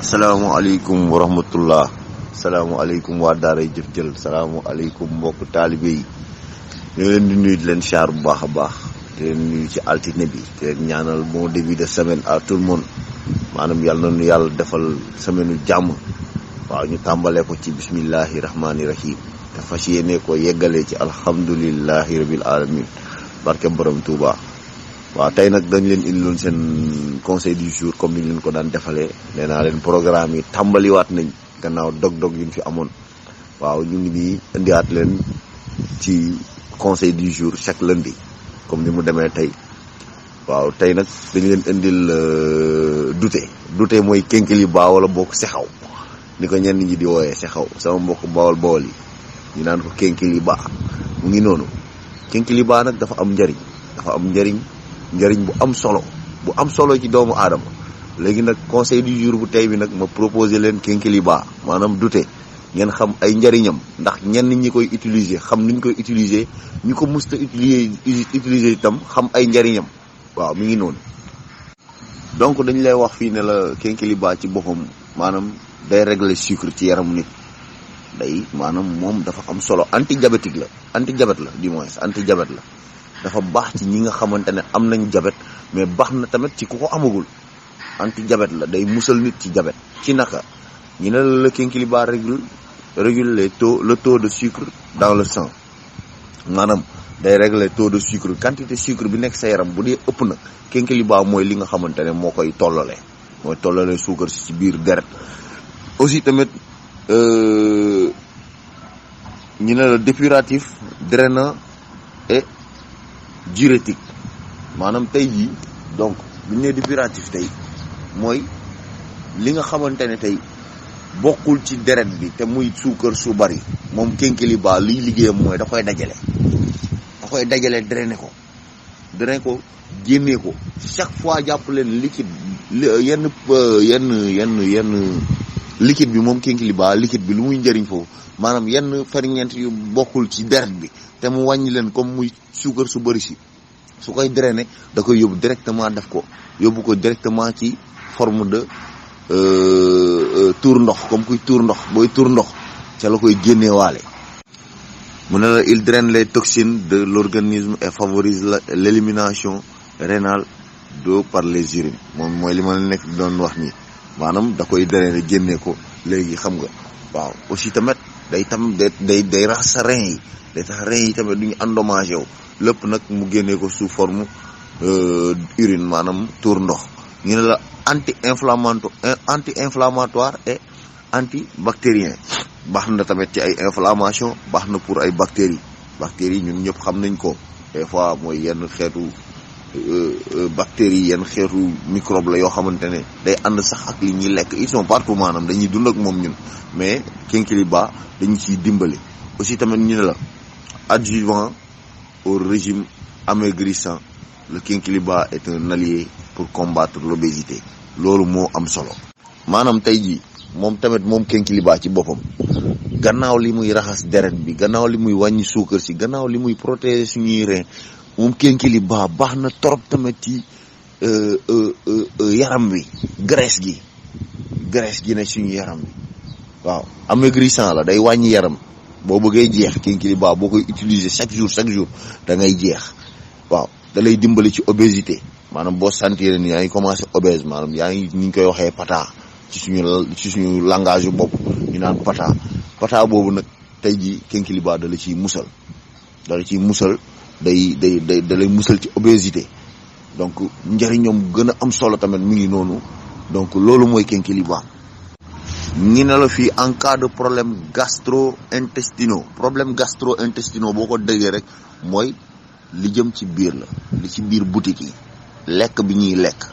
salaamaaleykum wa rahmatullah. salaamaaleykum waa daaray jëf jël. salaamaaleykum mbokk taalibe yi. ñu ngi leen di nuyu di leen siyaar bu baax a baax. di leen nuyu ci altine bi. di leen ñaanal bon début de semaine à tout le monde. maanaam yàlla na nu yàlla defal semaine u jàmm. waaw ñu tàmbalee ko ci bismillahi rahmaani rahim. te fas yéene ko yeggalee ci alhamdulillahi rabil alamin barke borom Touba. waaw tey nag dañ leen indiloon seen conseil du jour comme ni ñu leen ko daan defalee. nee naa leen programme yi tàmbaliwaat nañ gannaaw dog-dog yu ñu fi amoon. waaw ñu ngi nii indiwaat leen ci conseil du jour chaque lundi comme ni mu demee tey. waaw tey nag dañ leen indil dute mooy kénkiliba wala bokk sexaw ni ko ñenn ñi di wooyee sexaw sama mbokk bawol yi ñu naan ko kénkiliba mu ngi noonu. kénkiliba nag dafa am njariñ bu am solo ci doomu aadama. léegi nag conseil du jour bu tey bi nag ma proposé leen kénkiliba maanaam dute ngeen xam ay njariñam ndax ñenn ñi koy utiliser xam niñ koy utiliser ñu ko musta utiliser itam xam ay njariñam. waaw mi ngi noonu. donc dañ lay wax fii ne la kénkiliba ci boppam maanaam day régler sucre ci yaramu nit. day maanaam moom dafa am solo antidiabète la antidiabète la dafa baax ci ñi nga xamante ne am nañ diabète mais baax na tamit ci ku ko amagul. antidiabète la day musal nit ci diabète ci naka ñu ne la kénkiliba régule le taux de sucre dans le sang. maanaam day régler taux de sucre quantité sucre bi nekk sa yaram bu dee ëpp na kénkiliba mooy li nga xamante ne moo koy tollale suukar si ci biir deret. aussi tamit ñu ne la dépuratif, drainant et diurétique. maanaam tey jii donc bu ñu nee dépuratif tey mooy li nga xamante ne tey bokkul ci deret bi te muy suukar su bari moom kénkiliba liy liggéeyam mooy da koy dajale drainer ko génnee ko. chaque fois jàpp leen liquide yenn liquide bi moom kénkiliba liquide bi lu muy njëriñ foofu maanaam yenn ferñeent yu bokkul ci deret bi te mu wàññi leen comme muy suukar su bari si su koy drainer da koy yóbbu directement yóbbu ko directement ci forme de tuur ndox comme kuy tuur ndox booy tuur ndox ca la koy génneewaale. mu ne la il draine les toxines de l'organisme et favorise l'élimination rénale d'eau par les urines. moom mooy li ma nekk doon wax nii maanaam da koy drainer génnee ko léegi xam nga. waaw aussi tamit day raxas sa rein yi day tax rein yi tamit duñu endommagé wu lépp nag mu génnee ko sous forme urine maanaam tuur ndox. ñu ne la anti-inflammatoire et antibactérien baax na tamit ci ay inflammation baax na pour ay bactéries ñun ñëpp xam nañ ko des fois mooy yenn xeetu bactéries yenn xeetu microbe la yoo xamante ne day ànd sax ak li ñuy lekk ils sont partout maanaam dañuy dund ak moom ñun mais kénkiliba dañu ciy dimbali. aussi tamit ñu ne la adjuvant au régime amaigrissant le kénkiliba est un allié pour combattre l'obésité. loolu moo am solo. maanaam tey jii moom kénkiliba ci boppam gannaaw li muy raxas deret bi gannaaw li muy wàññi suukar si gannaaw li muy protéger suñuy rein moom kénkiliba baax na trop tamit ci yaram wi graisse gi ne suñu yaram bi. waaw amaigrissant la day wàññi yaram boo bëggee jeex kénkiliba boo koy utiliser chaque jour da ngay jeex. waaw da lay dimbali ci obésité maanaam boo sentir ni yaa ngi commencé obèse maanaam yaa ngi ni ñu koy waxee pata ci suñu langage yu bopp ñu naan pata boobu nag tey jii kénkiliba da la ciy musal day lay musal ci obésité. donc njëriñam gën a am solo tamit mi ngi noonu. donc loolu mooy kénkiliba. ñi ne la fii en cas de problème gastro-intestinaux boo ko déggee rek mooy li jëm ci biir la li ci biir boutique yi lekk bi ñuy lekk.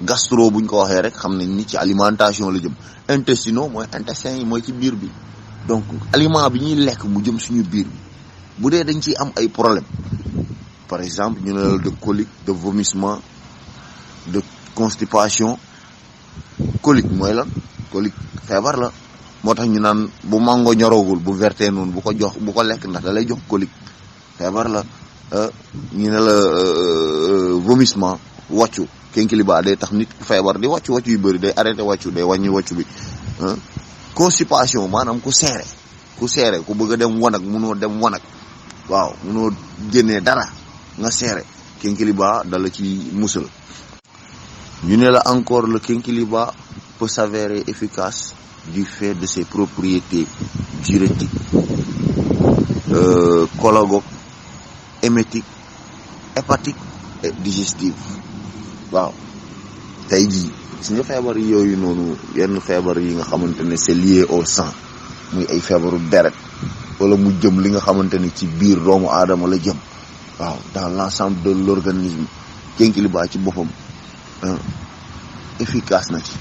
gastro buñ ko waxee rek xam nañ ni ci alimentation la jëm. intestinaux mooy intestin yi mooy ci biir bi. donc aliment bi ñuy lekk mu jëm suñu biir bi bu dee dañ ciy am ay problème par exemple ñu ne la de colique de vomissement de constipation. colique mooy lan colique feebar la moo tax ñu naan bu mango ñorogul bu verté noonu bu ko lekk ndax da lay jox colique feebar la. ñu ne la vomissement wàccu kénkiliba day tax nit ku feebar di wàccu yu bëri, day arrêté wàccu, day wàññi wàccu bi. Constipation maanaam ku seere ku bëgg a dem wanag munoo dem wanag, waaw munoo génnee dara nga seere, kénkiliba dala ci musal. ñu ne la encore le kénkiliba peut s'avérer efficace du fait de ses propriétés diurétiques, cholagogues, émétiques, hépatiques et digestives. waaw tey jii gis nga feebar yooyu noonu, yenn feebar yi nga xamante ne c'est lié au sang, muy ay feebaru deret wala mu jëm li nga xamante ne ci biir doomu aadama la jëm, waaw dans l'ensemble de l'organisme, kénkiliba ci boppam efficace na ci.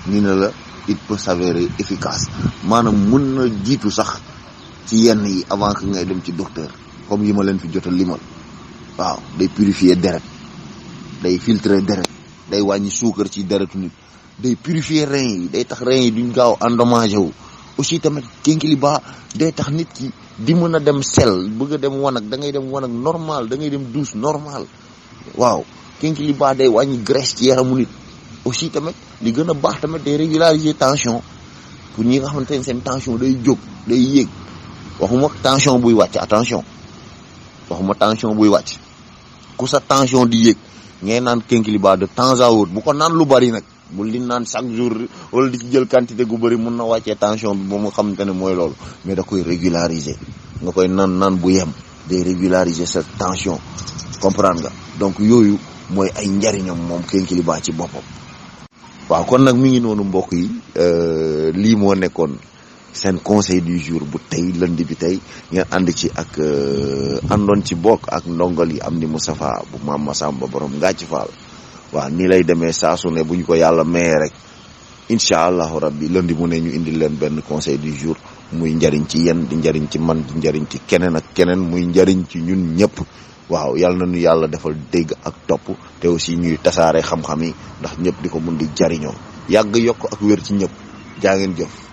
ñu ne la it peut s'avérer efficace, maanaam mën na jiitu sax ci yenn yi avant que ngay dem ci docteur, comme yi ma leen fi jot a limal. waaw day purifier deret, day filtrer deret, day wàññi suukar ci deretu nit, day purifier rein yi, day tax rein yi duñ gaaw endommagé wu. aussi tamit kénkiliba day tax nit ki di mën a dem sel, bëgg a dem wanag, da ngay dem wanag normal, da ngay dem douche normal. waaw kénkiliba day wàññi graisse ci yaramu nit. aussi tamit li gën a baax tamit day régulariser tension, pour ñi nga xamante ne seen tension day jóg, day yéeg. waxuma tension buy wàcc, attention, waxuma tension buy wàcc. ku sa tension di yéeg ngay naan kénkiliba de temps à autre, bu ko naan lu bari nag, bul di naan chaque jour wala di ci jël quantité gu bëri, mun na wàccee tension bi ba mu xamante ne mooy loolu, mais da koy régulariser. nga koy naan bu yem, day régulariser sa tension, comprendre nga. donc yooyu mooy ay njariñam moom kénkiliba ci boppam. waaw kon nag mi ngi noonu mbokk yi, lii moo nekkoon seen conseil du jour bu tey lundi bi tey, ngeen ànd ci ak àndoon ci bokk ak ndongal yi Amdi Mustafaa bu maam Masamba borom ngàcc Faal. waaw nii lay demee saa su ne bu ñu ko yàlla mayee rek, incha allahu rabbi lundi mu ne ñu indil leen benn conseil du jour, muy njariñ ci yéen, di njariñ ci man, di njariñ ci keneen ak keneen, muy njariñ ci ñun ñëpp. waaw yàlla nañu yàlla defal dégg ak topp, te aussi ñuy tasaare xam-xam yi ndax ñëpp di ko mun di jariñoo. yàgg yokk ak wér ci ñëpp. jaa ngeen jëf.